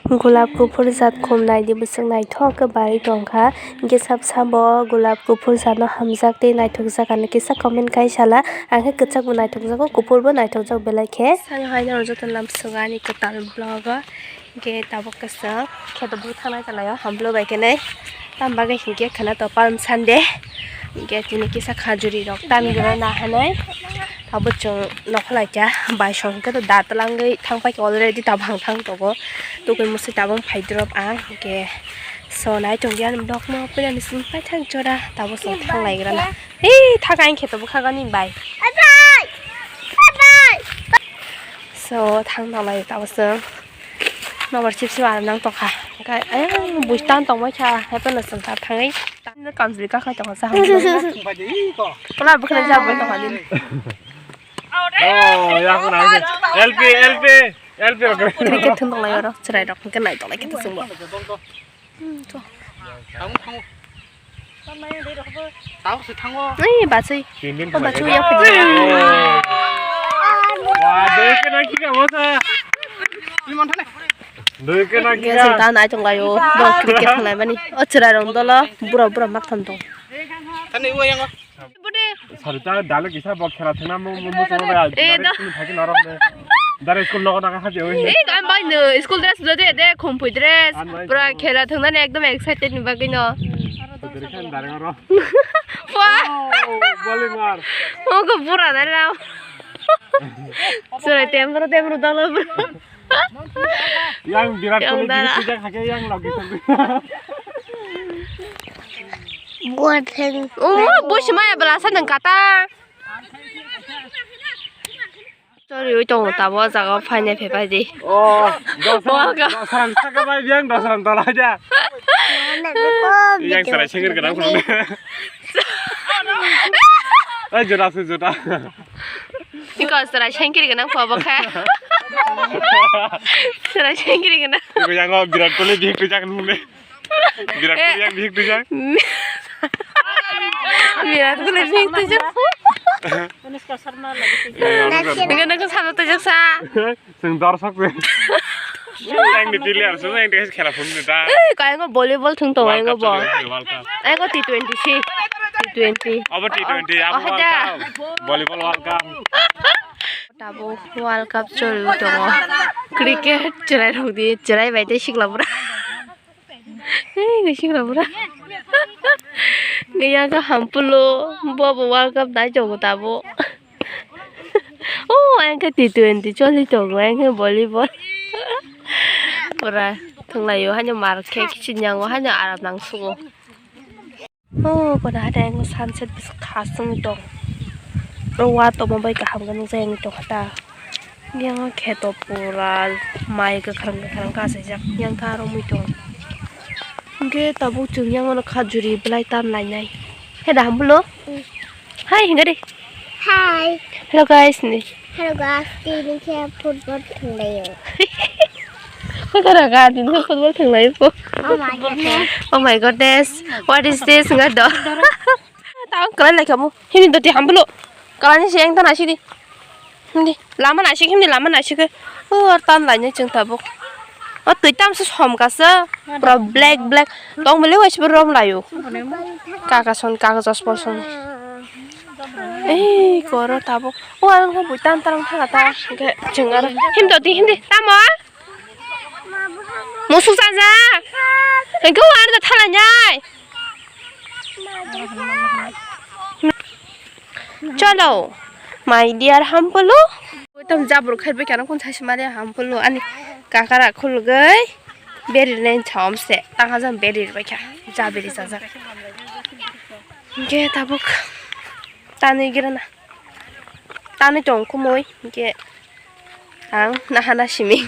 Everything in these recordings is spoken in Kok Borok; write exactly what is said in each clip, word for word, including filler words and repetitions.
Gulab kuphur jat khum naidi bwswk naithok khe barwi tongkha. Hinkhe sab sabo gulab kuphur jat no hamjak tei naithokjak ano kisa comment khai sala. Ang khe kwchak bo naithokjago, kuphur bo naithokjak belai khe. Sani hai norok joto lamsok ani kwtal vlog o. Hinkhe tabuk kaisa kheto bwthanai tonglaio hamblo bai khe nai. Tam bagwi hinkhe khwna to Palm Sunday. Hinkhe tini kisa khajuri rok tan gwnang nahanai. Abo chwng nokholai kha bai song khe to da twlangwi thang paikha already tabang thang tongo. Tokoi musi tabang phai drop ang hinkhe so nai tongdi ani vlog no puila ni simi paithak jora tabuk chwng thang lai grana. Ei thaka ang kheto bwkha gani bai. So thang nalai tabuk chwng. Nobar sip sip aro nang tongkha. Hwnkhe ayang bui tan tongbai kha, haiphano chwng ta thangwi. Kamchwlwi kakhai tongkha sa hamjak. Pula bwkhwnai jabwi tongkha nini. Oh, ya ko na. L P, L P, L P rok. Cricket thung tonglai oro, chwrai rok hwnkhe nai tonglai khe thung bo. Hmm, to. Thango, thango. Tao se thango. Ei, bachwi. Tindin o bachwi ya phudi. Wa, doi kena kika wasa. Doi kena kika. Ge sing ta nai tong layo. Bo cricket khlai mani. O chwrai rong dolo. Bura bura mak tham tong. Thani uwa yango. Sarita dale kisa bo khela thena mo mo mo tong ba. Eh, da. Thaki narok de. Dare school logo na ka haje oi. Eh, kan bai no school dress de de khum pui dress. Pura khela thung na ekdom excited ni bagwi no. Dare kan dare oro. Wah. Oh, bali mar. Ogo pura na ra. Sura temro temro dalo. Yang Virat Kohli bihik twijak hake yang logi tongwi. Oh, busi maya bela sa nang kata. Sorry, oi tongo tabo jaga phainai phepai di. Oh, dosran saka bai biang dosran tolai da. Yang sarai sengir kenang phunuknai. Eh, jota se jota. Iko sarai sengir kenang pho bo kha. Sarai sengir kenang. Iko yang Virat Kohli bihik twijak nungnai. Virat Kohli yang bihik twijak. Virat Kohli bihik twijak. Anushka Sharma lagi twijak. Nang nang sana twijak sa. Sing dorsok se. Yang ni player se yang dia khela phunuknai da. Eh, kaya ngo volleyball thung to, kaya ngo bo. Kaya ngo T twenty si. T twenty. Abo T twenty, abo World Cup. Volleyball World Cup. Tabo World Cup choli tongo. Cricket chwrai rok di, chwrai bai tei sikla bura. Hei, nai sikra bura. Gaya ka hampulo, bo bo World Cup nai tongo tabo. Oh, ang khe T twenty choli tongo, ang khe volleyball. Pura thwnglaio, haino mar khe kiching yango, haino aram nang sugo. Oh, kono hai ang sunset bwswk khasung tong. Oro wa tongma bai kaham khe nukjagwi tongkha ta. Yang kheto pura mai kwkhwrang kwkhwrang kasaijak yang kha romwi tong. Hwnkhe tabuk chwng yang khajuri belai tan lainai. He da hambulo? Hai hwnkhe de. Hi. Hello guys ni. Hello guys, tini khe football thwnglaio. Kokara ga tini khe football thwnglaio po. Oh my goodness. Oh my goodness. What is this? Nga do. Tao kalai lai kamu. Hini doti hambulo. Kalani se yang tana sidi. Hindi lama naisik, hindi lama naisik. Oh, ar tan lainai chwng tabuk. O twi tamsa som kasa. Pura black black. Tong bele waisi rom laio. Kaka son, kaka jos por son. Ei, koro tabuk. O ang bui tan tarang thanga ta. Hingke chwng aro. Himdo di, hindi. Tamo? Musuk saja. Hingke o ar da thala nyai. Cholo, my dear Hampulu. Tam jabur khai bai kana kun thasi mare Hampulu ani kakara khulgai beri len chom se tanga jam beri bai kha jaberi jajak. Ge tabuk tani girana tani tong kumui ge. Ang nahana simi.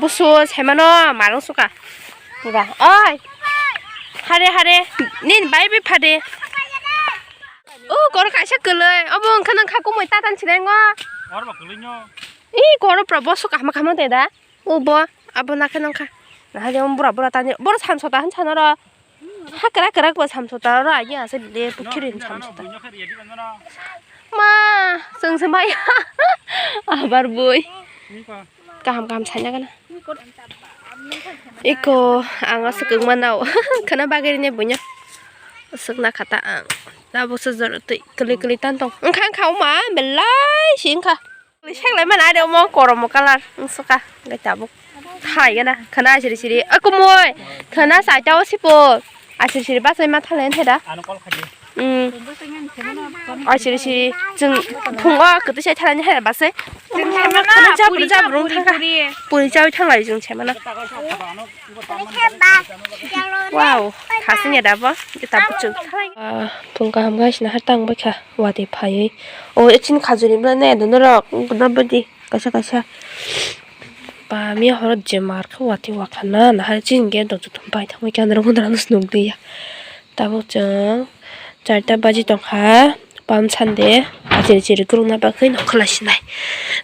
Busu semano marung suka. Pura. Oi. Hare hare. Nin bai bai phade. O kor kaisa kwlwi. Obo wngkha nang kha kumui tatan sinai ngo. Kor ba kwlwi nyo. I kor pra bosu kahma kahma te da. O bo abo nakhe nang kha. Nahade om bura bura tani. Bor samsota han sanaro. Ha kwrak kwrak bo samsota oro agi ase le pukhiri ni samsota. Ma, chwng se maya. Abar bui. Kaham kaham saina gana. Iko ang aswk wngmano khwna bagwi rine buino aswk nakha ta ang. Tabukse jora twi kwlwi kwlwi tan tong wngkha wngkha wngma belai si wngkha. Seklai mana ade omo koromo colour wngsuka hwnkhe tabuk thalai gana khwna asiri siri o kumui khwna saita o sipo asiri siri bachai ma thalai nai da. Asiri si chwng phungo kwtwi sai thalani hai basai. Jabru jabru wng thangkha. Puri chawi thanglai chwng saimano. Wow, khasing ya dabo. Kita buchung. Phung kaham guys, nahar tang baikha. Wati phaiwi. O echin khajuri bla ne dono rok. Nabadi. Kaisa kaisa. Ba miya horo je mar khe wati wakhana nahar chini gate rok joto pai thangwi khe andro gundra no swnuk diya. Tabuk chwng charta baji tongkha, Palm Sunday, achiri chiri kwrwngna bagwi nokha lai sinai.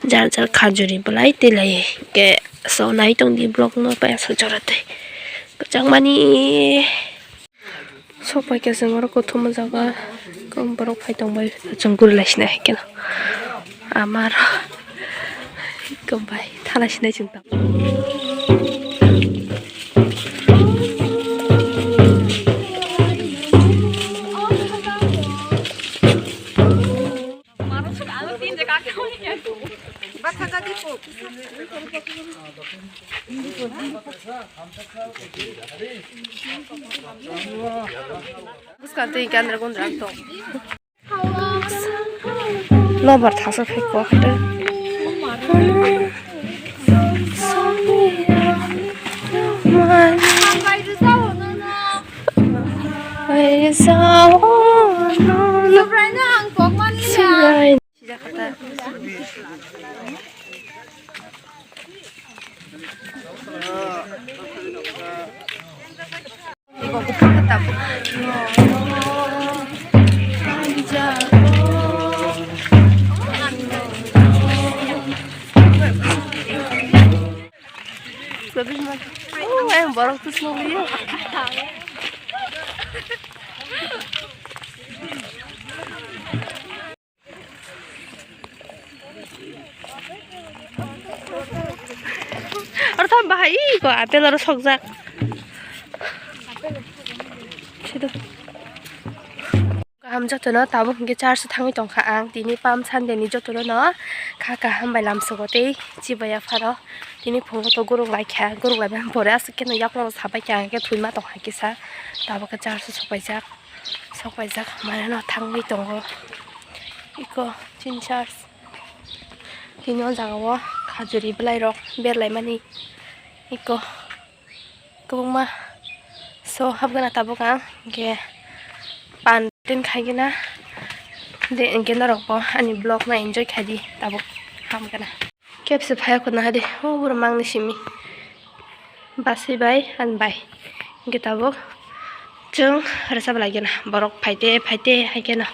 Jar jar khajuri bwlai tei lai khe so nai tongdi vlog no pai aswk jora twi kwchangmani. Sok pai khe chwng oro kuthum o jaga borok phai tong bai chwng guri lai sinai hai kheno ama aro bai thala sinai chwng tong. Bwskang twi gandra gundra tong. Nobar thasa phai kok hai. Borok tu sini. Aro tamo bahai iko apple aro sokjak. Sido. Kaham jotono tabuk hwnkhe church o thangwi tongkha ang tini Palm Sunday ni jotono no kha kaham bai lamsogo tei chibai yapharo tini phungo to guruk laikha guruk laibai pore aswk kheno yakung sabai kha hwnkhe thwima tongkha kisa tabuk khe church o sokpaijak. Sok paijak mane no thangwi tongo iko chini church. Tini o jaga o khajuri bwlai rok berlai mani iko kwbangma so habgana tabuk ang hwnkhe pan tin khaigena de hwnkhe norok bo ani vlog no enjoy khaidi tabuk hamgana. Kebse phai khwna hadi, o borok mangni simi. Basui bai, ani bai. Hwnkhe tabuk chwng rwchap lai gana. Borok phaite, phaite hai kheno.